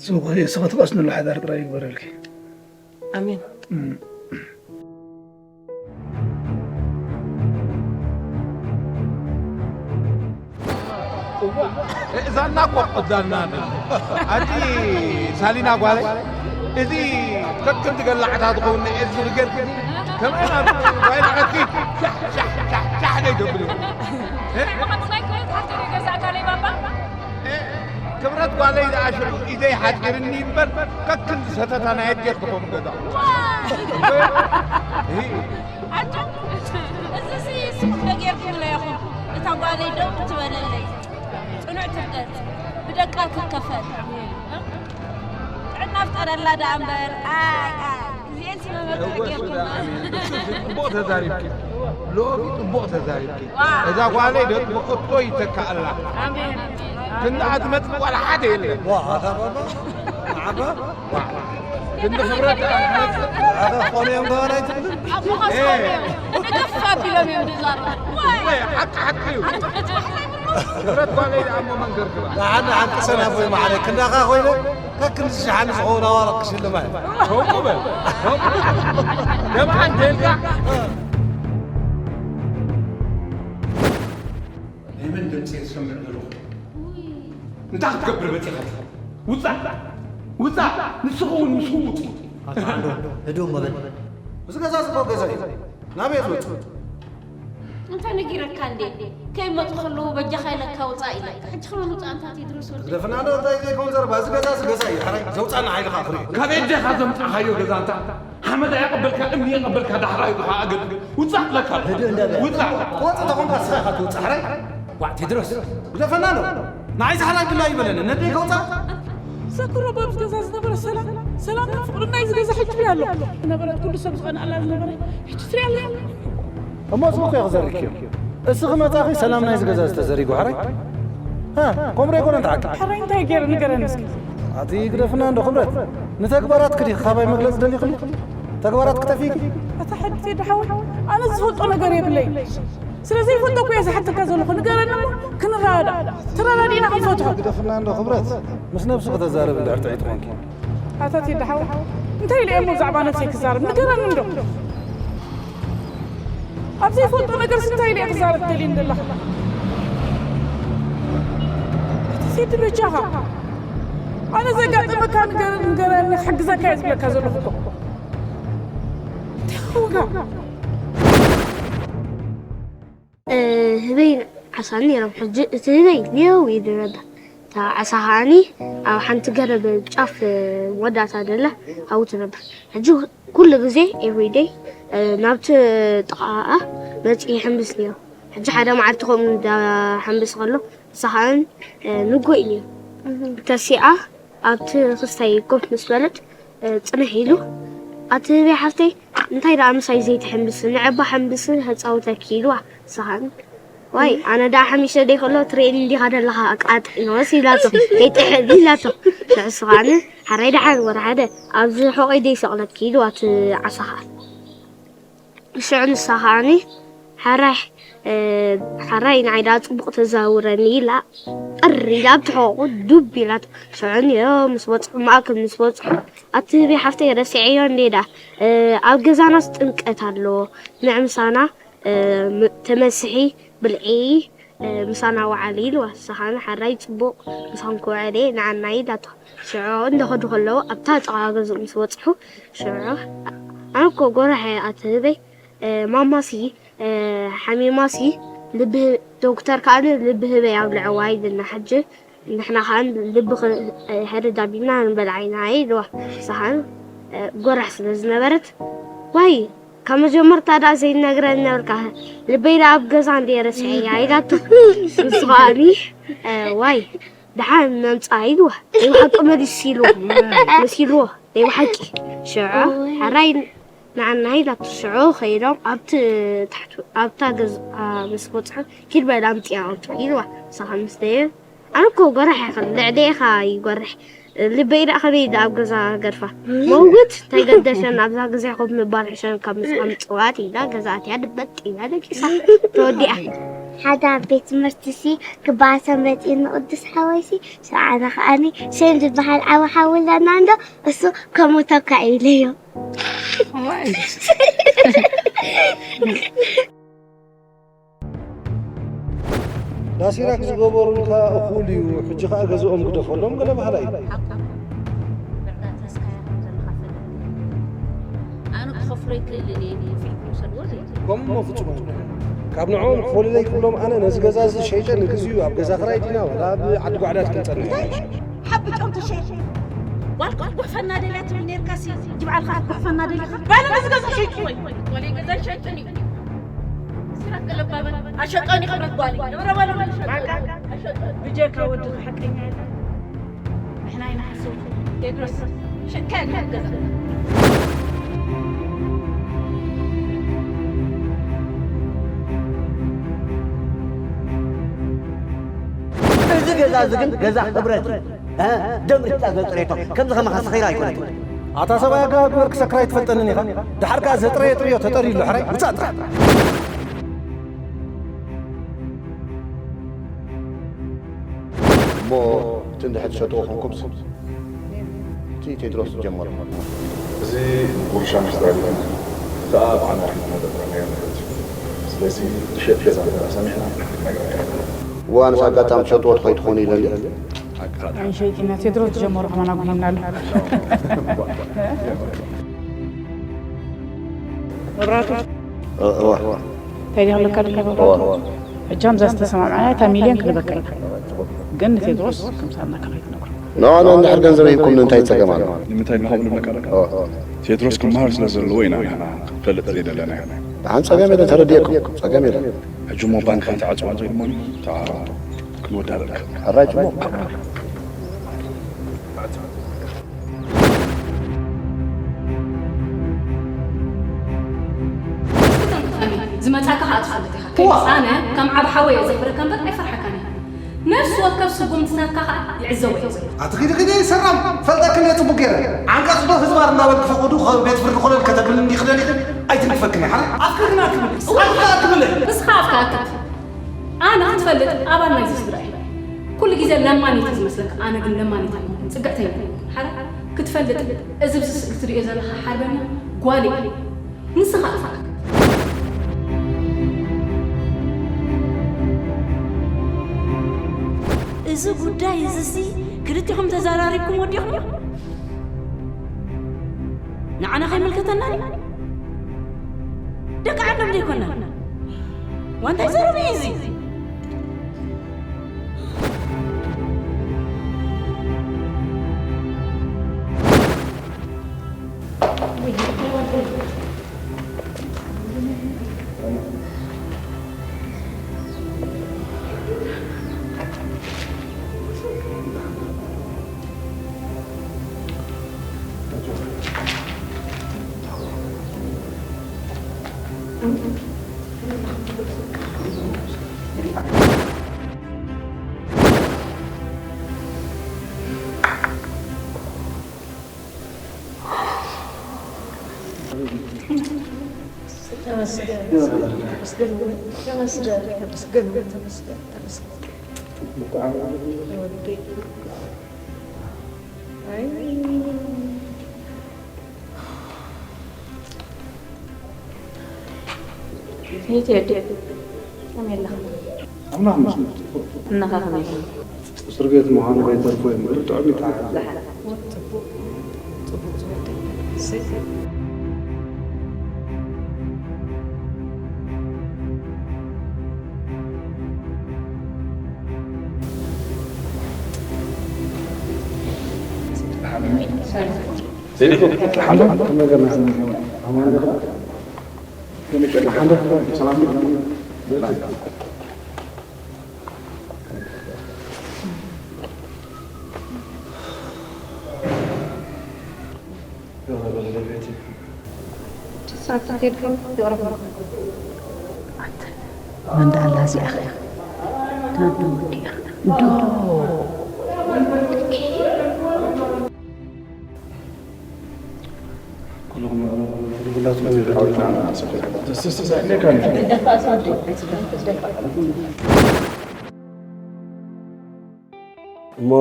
ስኺ፣ ስኺ ትቐስንሉ ሓዳር ጥራይ ይግበረልኪ። ኣሜን። እም። እዛና እኮ ቀዳልና ኣቲ ሳሊና ጓለይ፣ እዚ ከክም ትገላዕታ ትኸውን እዚ ነገር ከመይ ናብ ጓይላ ከትኪ ሻሕ ሻሕ ሻሕ ሻሕ ደይ ደብል እዩ። እ? ብቐጻይ ክብረት ሓፍተይ ገዛእካ ለይ ባባ? እ? ክብረት ጓለይ ደኣ ሽዑ ኢደይ ሓጺርኒ እምበር ከክም ዝሰተታ ናይ ኣዴ ትኸውን ገዛ። ዋ! እ? ኣጆ፣ እዚሲ ስሙዕ ዶ ጌርኩምላ ኢኹም? እታ ጓለይ ደው ትበለለይ። ጽኑዕ ትርገጽ፣ ብደቃ ትከፈል። ጥዕና ፍጠረላ ደኣ እምበር፣ ኣይ፣ ኣይ፣ እዚኤንሲ መመክሒ እወ፣ ጌርኩምላ። እወ፣ ጽቡቕ ተዛሪብኪ። ሎሚ ጽቡቕ ተዛሪብኪ። ዋ። እዛ ጓለይ ዶ ጽቡቕ እቶ ይተካኣላ። ኣሜን። ክንድኣ ትመጽእ ጓል ሓደ የለን። ዋ፣ ኣታ ባባ፣ መዓባ። ክንዲ ክብረት ኣሕመድ ኣታ ኾነ እዮም ገባና ኣይትብልን? ኣቦኻስ ኾነ እዮም። ንግፍ ኣቢሎም እዮም ዝዛረቡ። ወይ፣ ሓቂ ሓቂ እዩ። ኣንቱም ንጽባሕ ዘይብሉ። ክብረት ጓለይ ደኣ እሞ መንገር ግባ። ንሓና ሓቂ ሰናፎይ ማዕረ ክንዳኻ ኮይነ ከክንዲ ሸሓኒ ዝኸውን ኣዋርቕ ክሽልማ እዩ። ከምኡ በል። ከምኡ በል። ደምዓ እንተልካ። ናይ መን ድምፂ እየ ዝሰምዕ ዘለኹ? እንታይ ክትገብር መፂኻ? ውፃእ! ውፃእ! ንስኺ እውን ምስኡ ውፁ! ኣታ ዓንዶ፣ ህድእ እሞ በል። እዚ ገዛ እዚ እኮ ገዛ እዩ። ናበይ ክትወፅእ? እንታይ ነጊረካ እንዴ? ከይመፁ ከለዉ በጃኻ ኢለካ ውፃእ ኢለካ። ሕጂ ከመን ውፃእ እንታ ቴድሮስ ወዲ? ግደፍና ዶ እንታይ ዘይኮን ዘረባ? እዚ ገዛ እዚ ገዛ እዩ። ሕራይ ዘውፃና ሓይልኻ ክርኢ። ካብ ኣዴኻ ዘምፃእኻዮ ገዛ እንታ ሓመድ ኣየቐበልካ፣ እምኒ የቐበልካ፣ ዳሕራይ ኢኻ ኣገድ ውፃእ እብለካ ኣለኹ። ህድእ እንዳበል። ውፃእ። ክወፅእ ተኾንካ ንስኻ ኢኻ ትወፅእ። ሕራይ። ዋዕ ቴድሮስ። ግደፈና ዶ? ንዓይ ዝሓላይ ብላ ይበለኒ። ነደይ ከውፃእ? ዘክሮ በብዚ ገዛ ዝነበረ ሰላም፣ ሰላምን ፍቕርን ናይዚ ገዛ ሕጂ ትርኢ ኣሎ። ዝነበረት ኩሉ ሰብ ዝቐንኣላ ዝነበረ ሕጂ ትርኢ ኣለኻ። እሞ እዚ እኮ እዩ ክዘርግኪ። እስኺ መጻኺ ሰላም ናይዚ ገዛ ዝተዘሪጉ ሕራይ? ሃ፣ ከምኡ ኣይኮነን ተሓቂ። ሕራይ እንታይ ገይረ ንገረኒ እስኪ። ኣቲ ግደፍና እንዶ ክብረት። ንተግባራትኪ ዲኺ ካባይ መግለጺ ደሊኽሉ? ተግባራት ክጠፊኪ? ኣታ ሕድቲ ደሓወይ፣ ኣነ ዝፈልጦ ነገር የብለይ። ስለ ዘይፈልጦ እኮ እየ ዝሓተካ ዘለኹ። ንገረኒ እሞ ክንረዳዳእ። ተረዳዲእና ክንፈትሖ። ግደፍና እንዶ ክብረት። ምስ ነብሱ ከተዛረብ እንድሕር ጥዕይቲ ኮንኪ። ኣታ ቴዲ ሓወይ፣ እንታይ ኢለ እየ እሞ ብዛዕባ ነብሰይ ክዛረብ? ንገረኒ እንዶ። ኣብ ዘይፈልጦ ነገርስ እንታይ ኢለ እየ ክዛረብ ደልየ ዘለኹ? እቲ ሴት በጃኻ። ኣነ ዘጋጠመካ ንገረኒ፣ ንገረኒ፣ ክሕግዘካ እየ ዝብለካ ዘለኹ እኮ። እንታይ ኾንካ? እ፣ ህበይ ዓሳን ነይሮም። ሕጂ እቲ ህበይ ኔው ኢሉ ነበር። እታ ዓሳ ከዓኒ ኣብ ሓንቲ ገረብ ጫፍ፣ እ፣ መወዳእታ ደላ ኣብኡ ትነብር። ሕጂ ኩሉ ግዜ፣ everyday፣ እ፣ ናብቲ ጥቓኣ መጺኡ ይሕምብስ ነይሩ። ሕጂ ሓደ መዓልቲ ከምኡ እንዳሓምብስ ከሎ፣ ንሳ ከዓኒ፣ እ፣ ንጎ ኢሉ እዩ። ተሲኣ ኣብቲ ክስታይ ኮፍ ምስ በለት፣ እ፣ ጽንሕ ኢሉ፣ "ኣቲ ህበይ ሓፍተይ፣ እንታይ ደኣ ምሳይ ዘይትሕምብሲ? ንዕባ ሕምብሲ፣ ከጻውተኪ" ኢልዋ። ንሳ ከዓኒ፣ "ዋይ፣ ኣነ ደኣ ሓሚሸ ደይ ከሎ ትርእየኒ እንዲኻ ደለኻ፣ ኣቃጥዒ ነወስ" ኢላቶ። "ከይትሕዚ" ኢላቶ። ንሱ ከዓኒ፣ "ሓራይ ደሓን ወረ ሓደ፣ ኣብዚ ሕቖይ ደይ ሰቕለኪ" ኢልዋ እቲ ዓሳ ከዓኒ። ሽዑ ንሳ ከዓኒ፣ "ሓራይ፣ እ፣ ሓራይ ንዓይ ደኣ ጽቡቕ ተዛውረኒ" ኢላ፣ ጥር ኢላ ኣብቲ ሕቖኡ ዱብ ኢላቶ። ሽዑ ንዮ ምስ በጽሑ፣ ማእከል ምስ በጽሑ፣ "ኣቲ ህበይ ሓፍተይ ረሲዐዮ እንዴ ደኣ፣ እ፣ ኣብ ገዛናስ ጥምቀት ኣሎ፣ ንዕ ምሳና፣ እ፣ ም-፣ ተመስሒ ብልዒ፣ እ፣ ምሳና ወዓሊ" ኢልዋ። ንሳ ከዓኒ፣ "ሓራይ ጽቡቕ ምሳኹም ክውዕል እየ፣ ንዓና" ኢላቶ። ሽዑ እንዳኸዱ ከለዉ ኣብታ ጥቓ ገዝኡ ምስ በጽሑ፣ ሽዑ፣ "ኣነ እኮ ጎራሕ እየ ኣቲ ህበይ፣ እ፣ ማማሲ፣ እ፣ ሓሚማሲ ልቢ ህ-፣ ዶክተር ከኣ ልቢ ህበይ ኣብልዕዋ" ኢልና። ሕጂ ንሕና ኸዓ ልቢ ኸ-፣ ሕርድ ኣቢልና ንበልዓ ኢና ኢልዋ። ንሳ ኸዓ፣ እ፣ ጎራሕ ስለ ዝነበረት፣ ዋይ፣ ካብ መጀመርታ ደኣ ዘይነግረኒ ነበርካ፣ ልበይ ደኣ ኣብ ገዛ እንድየ ረሲዐያ ኢላቶ። ንሱ ኸዓኒ፣ እ፣ ዋይ፣ ደሓን ነምጽኣ ኢልዋ። ናይ ብሓቂ መሊሱ ኢልዎ። መሲልዎ። ናይ ብሓቂ። ሽዑ፣ እወይ። ሕራይ ንዓና ኢላቶ። ሽዑ ኸይዶም ኣብቲ ታሕቲ፣ ኣብታ ገዛ ምስ በጽሑ፣ ኪድ በል ኣምጽኣ ኣውቶ ኢልዋ። ንሳ ኸዓ ምስ ደየ፣ ኣነ እኮ ጎራሕ ኣይኽእል፣ ልዕሊ ኢኻ ይጎርሕ። ልበይ ደኣ ከመይ ኢላ ኣብ ገዛ ገድፋ። መውት እንታይ ገደሸን ኣብዛ ግዜ ኮፍ ምባል ሕሸን ካብ ምስኣ ምጽዋት ኢላ ገዛ ኣትያ ድበጥ ኢላ ደቂሳ። ተወዲኣ። ሓደ ኣብ ቤት ትምህርቲ ሲ ክበኣሰ መጺኡ ንቅዱስ ሓወይሲ፣ ሰዓና ከኣኒ ሴም ዝበሃል ዓቢ ሓዊ ኣለና እንዶ፣ እሱ ከምኡ ተካዒለዮ። ዳሲራክ ዝገበሩልካ እኹል እዩ፣ ሕጂ ኸኣ ገዝኦም ግደፈሎም ገለ በሃላይ። ሓቁ። ብዕዳ ተስካያ ከም ዘለኻ ፈልጥ። ኣነ ክኸፍሎ ይክእል እየ፣ ከፊልኩም ውሰድዎ ዘይትብሉ። ከምኡ እሞ ፍጹም ኣይኮነን። ካብ ንዕኦም ክፈልለይ ክብሎም ኣነ ነዚ ገዛ እዚ ሸይጠ ንግዚኡ ኣብ ገዛ ክራይ ዲና ወላ ኣብ ዓዲ ጓዕዳት ክንጸንሕ ይሓይሽ። ሓቢ ጨው ተሸይጥ። ጓልኩም ጉሕፈና ደልያ ትብል ነርካሲ፣ ጅብዓልካ ጉሕፈና ደሊኻ። ባለ ነዚ ገዛ ሸይጥዎ እዩ። ወለይ ገዛ ሸይጥን እዩ። ስራሕ ገለባበል። ኣሸጦኒ ክብረት ጓለይ። ንብረ ባለ ኣሸጦኒ። ኣሸጦኒ። ብጀካ ወድኻ ሓቀኛ የለን። ንሕና ኢና ሓሰውቲ። ቴድሮስ፣ ሽካ የለን ገዛ። እዚ ገዛ እዚ ግን ገዛ ክብረት እዩ። እ፣ ደም ሪሕጻ ዘጽሬቶ፣ ከምዚ ከማኻ ሰኺራ ኣይኮነትን። ኣታ ሰብኣይ ኣገባብ ግበር ክሰክር ኣይትፈልጠንን ኢኻ። ደሓር ከኣ ዘጥረየ ጥርዮ ተጠርዩ ኣሎ፣ ሕራይ ውጻእ ጥራሕ። እሞ እቲ እንድሕር ትሸጥዎ ኮንኩምስ፣ እቲ ቴድሮስ ዝጀመሮ። እዚ ውርሻ ምስዳድ እዩ። ከኣ ብዓና ሒዝና ዘጥረናዮ ንብረት እዩ። ስለዚ ዝሸጥ ገዛ እንተ ሰሚዕና ክንነግረካ ኢና። እዋ፣ ኣነስ ኣጋጣሚ ትሸጥዎ ትኸይድ ትኾኑ ኢለ እንድየ። ኣይንሸይጥና፣ ቴድሮስ ዝጀመሮ ከማን ኣጉሂና ኣሎ። መብራቱ። እ-፣ እዋ። እንታይ ድያ ክብለካ ደለኹ? እዋ፣ እዋ። ሕጂ ከምዛ ዝተሰማምዓና እታ ሚልዮን ክንበካ ኢና። ግን ንቴድሮስ ከምሳና ከመይ ትነግሮ? ንዓና እንድሕር ገንዘብ ሂብኩም ንምንታይ ጸገም ኣለዎ? ንምንታይ ኢልካ ክብለካ ደለኹ? እዋ። ቴድሮስ ክመሃር ስለ ዘለዎ ኢና ንሕና ክንፈልጥ ዘይደለና። ደሓን ጸገም የለን፣ ተረዲኤኩም። ጸገም የለን። ሕጂ እሞ ባንክ ከይትዓጽዋ እንተኢልሞኒ፣ ተዓረቑ። ክንወዳደር። ሕራይ ጽቡቕ። ዝመጻካ ከኣ ትፈልጥ ኢኻ። እዋ። ኣነ ከም ዓቢ ሓወይ እየ ዘኽብረካ እምበር ኣይፈርሓካን እየ። ነፍሲ ወከፍ ስጉምትታትካ ከኣ ይዕዘቦ እየ ዘሎ። ኣቲ ኺዲ ኺዲ ሰራም፣ ፈልጠክን እየ ጽቡቕ ገይረ። ዓንቀጽ ዶ ህዝባር እናበልክ ፈቐዱ ካብ ቤት ፍርዲ ኮለል ከተብልኒ እንዲኺ ደሊኺ ኣይትንክፈክን እየ፣ ሓላ? ኣፍክርክን ኣትክብል፣ ኣፍክርክን ኣትክብል። ንስኻ ኣፍካ ኣክብ። ኣነ ክትፈልጥ ኣባል ናይዚ ስድራ እየ። ኩሉ ግዜ ለማኒት እዩ ዝመስለካ፣ ኣነ ግን ለማኒት ኣይኮንኩን፣ ጽግዕተኛ እየ። ሓራ ክትፈልጥ፣ እዚ ኣብዚ ስእሊ ትርእዮ ዘለኻ ሓርበኛ ጓል እዩ። ንስኻ ኣፍካ። እዚ ጉዳይ እዚሲ ክልቲኹም ተዘራሪብኩም ወዲኹም? ንዓና ከይምልከተና ድዩ? ደቂ ዓዶም ዘይኮና? ዋንታይ ዘረባ እዩ እዚ? ተመስገን፣ ተመስገን፣ ተመስገን፣ ተመስገን፣ ተመስገን። ወዲ። ኣይ። ቴቴ፣ ከመይ ኣለኻ? ኣምላኽ ይመስገን፣ ጽቡቕ። እናኻ ከመይ ኣለኻ? እስር ቤት ምዃኑ ከይተርፎ እዩ እምበር፣ ጥዑም እዩ፣ ተዓል። ደሓን። ጽቡቕ፣ ጽቡቕ ዝወደይ። እሰይ። መን ደኣ ኣላ እዚኣ ኸ? ዶ ወዲኣ? ዶ? እሞ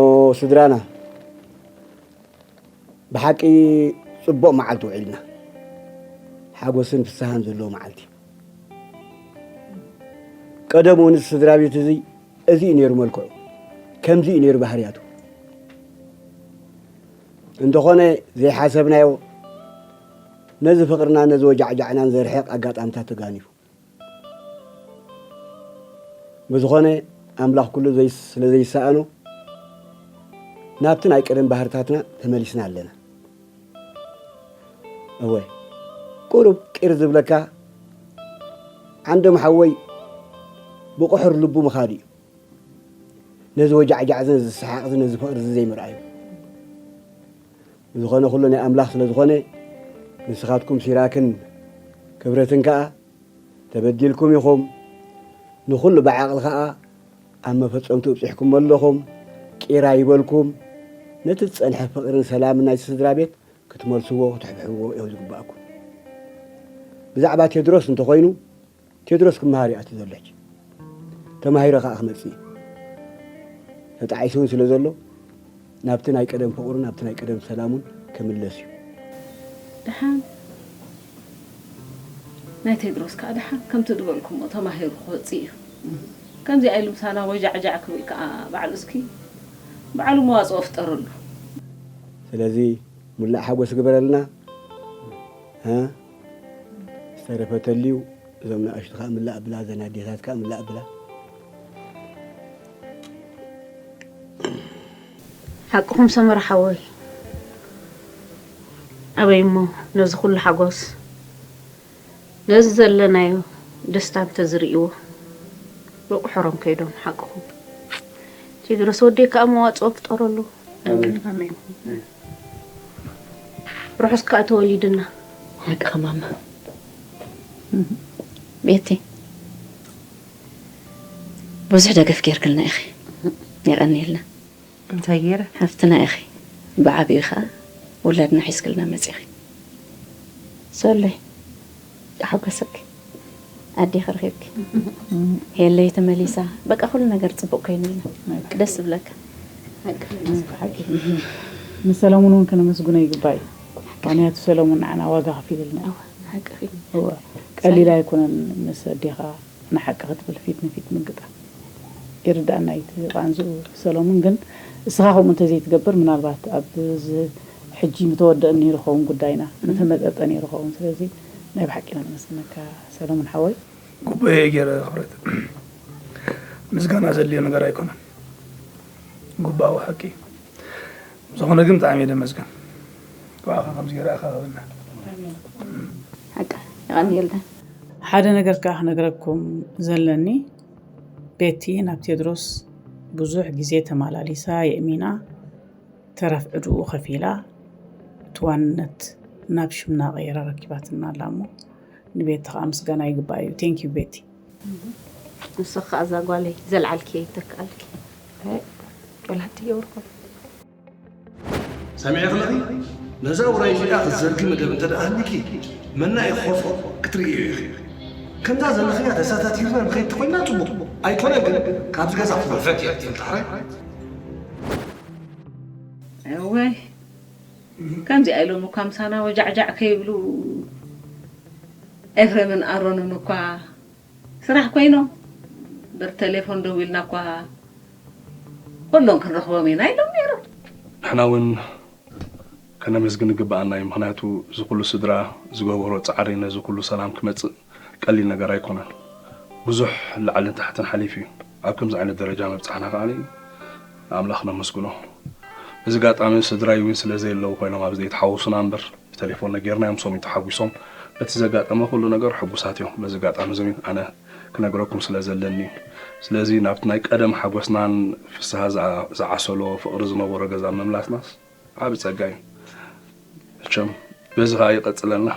ስድራና፣ ብሓቂ ጽቡቕ መዓልቲ ውዒልና። ሓጎስን ፍስሃን ዘለዎ መዓልቲ። ቀደም እውን እዚ ስድራ ቤት እዚ፣ እዚ እዩ ነይሩ መልክዑ። ከምዚ እዩ ነይሩ ባህርያቱ። እንተኾነ ዘይሓሰብናዮ፣ ነዚ ፍቕርና፣ ነዚ ወጃዕጃዕናን ዘርሕቕ ኣጋጣምታት ተጋኒፉ። ብዝኾነ፣ ኣምላኽ ኩሉ ዘይስ-፣ ስለ ዘይሰኣኖ፣ ናብቲ ናይ ቀደም ባህርታትና ተመሊስና ኣለና። እወ፣ ቁሩብ ቂር ዝብለካ፣ ዓንዶም ሓወይ፣ ብቑሑር ልቡ ምኻድ እዩ። ነዚ ወጃዕጃዕ እዚ፣ ነዚ ሰሓቕ እዚ፣ ነዚ ፍቕሪ እዚ ዘይምርኣዩ። ብዝኾነ ኩሉ ናይ ኣምላኽ ስለ ዝኾነ፣ ንስኻትኩም ሲራክን ክብረትን ከኣ ተበዲልኩም ኢኹም። ንኹሉ ብዓቕሊ ከኣ ኣብ መፈጸምትኡ ኣብጺሕኩሞ ኣለኹም። ቂር ኣይበልኩም። ነቲ ዝጸንሐ ፍቕርን ሰላምን ናይቲ ስድራ ቤት ክትመልስዎ፣ ክትሕብሕብዎ እዩ ዝግባኣኩም። ብዛዕባ ቴድሮስ እንተኾይኑ፣ ቴድሮስ ክመሃር እዩ ኣትዩ ዘሎ ሕጂ። ተማሂሩ ከኣ ክመጽእ እዩ። ተጣዒሱ እውን ስለ ዘሎ፣ ናብቲ ናይ ቀደም ፍቕሩ፣ ናብቲ ናይ ቀደም ሰላሙን ክምለስ እዩ። ደሓን ናይ ቴድሮስ ከኣ ደሓን ከምቲ ዝበልኩሞ ተማሂሩ ክወጽእ እዩ። ከምዚኣ ኢሉ ምሳና ወጃዕጃዕ ክብል ከኣ ባዕሉ እስኪ ባዕሉ መዋጽኦ ፍጠረሉ። ስለዚ ሙላእ ሓጎስ ግበረልና። እ? ዝተረፈ ተልዩ እዞም ንኣሽቱ ከኣ ምላእ ብላ፣ እዘን ኣዴታት ከኣ ምላእ ብላ። ሓቅኹም ሰመረ ሓወይ። ኣበይ እሞ ነዚ ኩሉ ሓጎስ፣ ነዚ ዘለናዮ ደስታ እንተዝርእይዎ፣ ብቑሕሮም ከይዶም ሓቅኹም። ቴድሮስ ወደይ ከኣ መዋጽኦ ፍጠረሉ። ኣሜን። ኣሜን። ርሑስ ከኣ ተወሊድና። ሓቅኺ ማማ። ቤቲ፣ ብዙሕ ደገፍ ጌርክልና ኢኺ። የቐንየልና። እንታይ ገይረ? ሓፍትና ኢኺ። ብዓቢኡ ኸኣ ውላድና ሒዝክልና መጺኺ። ሶለይ፣ ተሓጎሰኪ። ኣዴኺ ረኺብኪ። ሄለይ ተመሊሳ። በቃ ኩሉ ነገር ጽቡቕ ኮይኑልና። በቃ። ደስ ዝብለካ። ሓቂ። ንሰለሙን እውን ከነመስግኖ ይግባእ እዩ። ምኽንያቱ ሰለሙን ንዓና ዋጋ ከፊሉልና እዩ። እወ፣ ሓቂ እዩ። እወ፣ ቀሊል ኣይኮነን ምስ ኣዴኻ ንሓቂ ክትብል ፊት ንፊት ምግጣም። ይርዳእና እዩ እቲ ቃንዝኡ ሰለሙን፣ ግን እስኻ ከምኡ እንተዘይትገብር ምናልባት ኣብ እዚ ሕጂ ምተወደአ ነይሩ ኸውን ጉዳይና፣ ምተመጠጠ ነይሩ ኸውን። ስለዚ ናይ ብሓቂ ኢና ነመስግነካ ሰለሙን ሓወይ። ግቡእ እየ ገይረ ክብረት። ምስጋና ዘድልዮ ነገር ኣይኮነን። ግቡኣዊ ሓቂ እዩ። ብዝኾነ ግን ብጣዕሚ እየ ደመስግን። ብኣኻ ከምዚ ገይረ ኣኻኽበና። ሓቂ፣ የቐንየልና። ሓደ ነገር ከኣ ክነግረኩም ዘለኒ፣ ቤቲ ናብ ቴድሮስ ብዙሕ ግዜ ተመላሊሳ የእሚና፣ ተረፍ ዕድኡ ከፊላ፣ እቲ ዋንነት ናብ ሽምና ቀይራ ረኪባትና ኣላ እሞ፣ ንቤቲ ከኣ ምስጋና ይግባእ እዩ። Thank you ቤቲ። ንስኺ ከኣ እዛ ጓለይ ዘልዓልክዮ ይተክኣልኪ። ኣይ፣ ጨላቲ የውርኮ። ሰሚዕኺ ኣለኺ? ነዛ ውራይ እዚኣ ክትዘርጊ መደብ እንተ ደኣ ሃሊኪ፣ መና ኢኺ ኮፍ ክትርእዮ ኢኺ። ከምዛ ዘለኽያ ተሳታቲርና ንኸይድ ተኾይንና ጽቡቕ። ኣይኮነን ግን፣ ካብዚ ገዛ ክወፈት እያ ትብል ዳሕራይ። እወይ፣ ከምዚኣ ኢሎም እኳ ምሳና ወጃዕጃዕ ከይብሉ፣ ኤፍሬምን ኣሮንን እኳ ስራሕ ኮይኖም፣ እምበር ቴሌፎን ደዊልና እኳ፣ ኩሎም ክንረኽቦም ኢና ኢሎም ነይሮም። ንሕና እውን ከነመስግን ይግብኣና እዩ። ምኽንያቱ፣ እዚ ኩሉ ስድራ ዝገበሮ ጻዕሪ ነዚ ኩሉ ሰላም ክመጽእ ቀሊል ነገር ኣይኮነን። ብዙሕ ላዕልን ታሕትን ሓሊፉ እዩ ኣብ ከምዚ ዓይነት ደረጃ ምብጻሕና ከኣ ንኣምላኽ ነመስግኖ። እዚ ኣጋጣሚ ስድራይ እውን ስለ ዘየለዉ ኮይኖም ኣብዚ ዘይተሓወሱና እምበር ብቴሌፎን ነጊርናዮም፣ ሶም ተሓጒሶም። በቲ ዘጋጠመ ኩሉ ነገር ሕጉሳት እዮም። በዚ ኣጋጣሚ እዚ እውን ኣነ ክነግረኩም ስለ ዘለኒ እዩ። ስለዚ ናብቲ ናይ ቀደም ሓጎስናን ፍስሃ ዝዓ-፣ ዝዓሰሎ ፍቕሪ ዝነበሮ ገዛ ምምላስናስ ዓቢ ጸጋ እዩ። መቸም በዚ ኸኣ ይቐጽለና።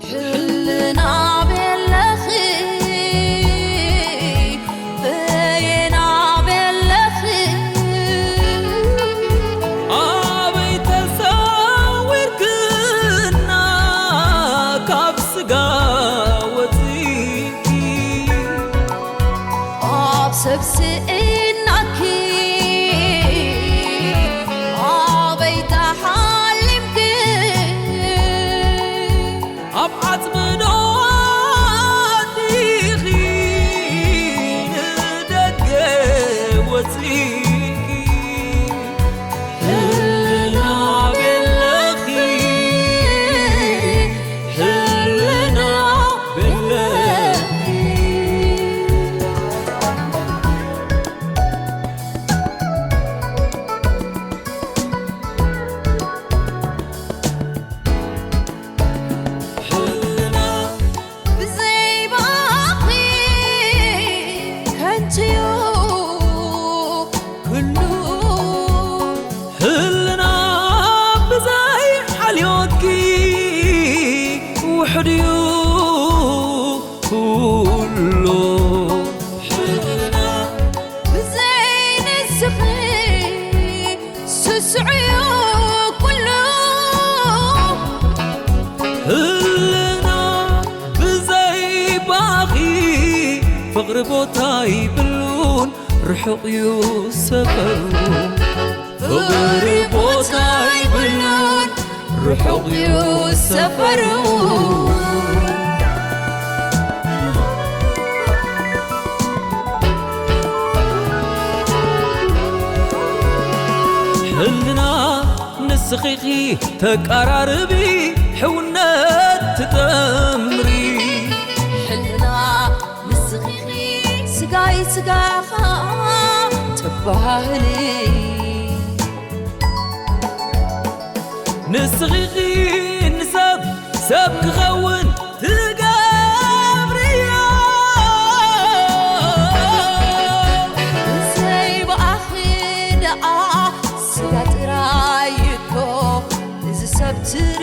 ሕልና ቤለኺ፣ በየና ቤለኺ፣ ኣበይ ተሰዊርክና ካብ ስጋ ወፂእኪ፣ ኣብ ሰብ ስኢናኪ ኣበይ ተሓሊምኪ፣ ኣብ ዓጽሚ ዶ ኣቲኺ ንደገ ወጺእኪ፣ ህልና ቤለኺ፣ ህልና ቤለኺ። ህልና ብዘይ ባኺ ከንቱዩ ኩሉ፣ ህልና ብዘይ ሓልዮትኪ ውሕድዩ ኩሉ። ህልና ብዘይ ንስኺ ስስዑ ኩሉ። ህልና ብዘይ ባኺ ፍቕሪ ቦታ ይብሉን ርሑቕ ዩ ሰፈሩ። ፍቕሪ ቦታ ይብሉን ርሑቕ ዩ ሰፈሩ። ሕልና ንስኺ ኢኺ ተቃራርቢ ሕውነት ትጠምሪ። ሕልና ንስኺ ኢኺ ስጋይ ስጋኻ ተባህሊ። ንስኺ ኢኺ ንሰብ ሰብ ክኸውን ትገብርዮ። ብዘይ ብኣኺ ደኣ ስጋ ጥራይ እኮ እዚ ሰብ ትር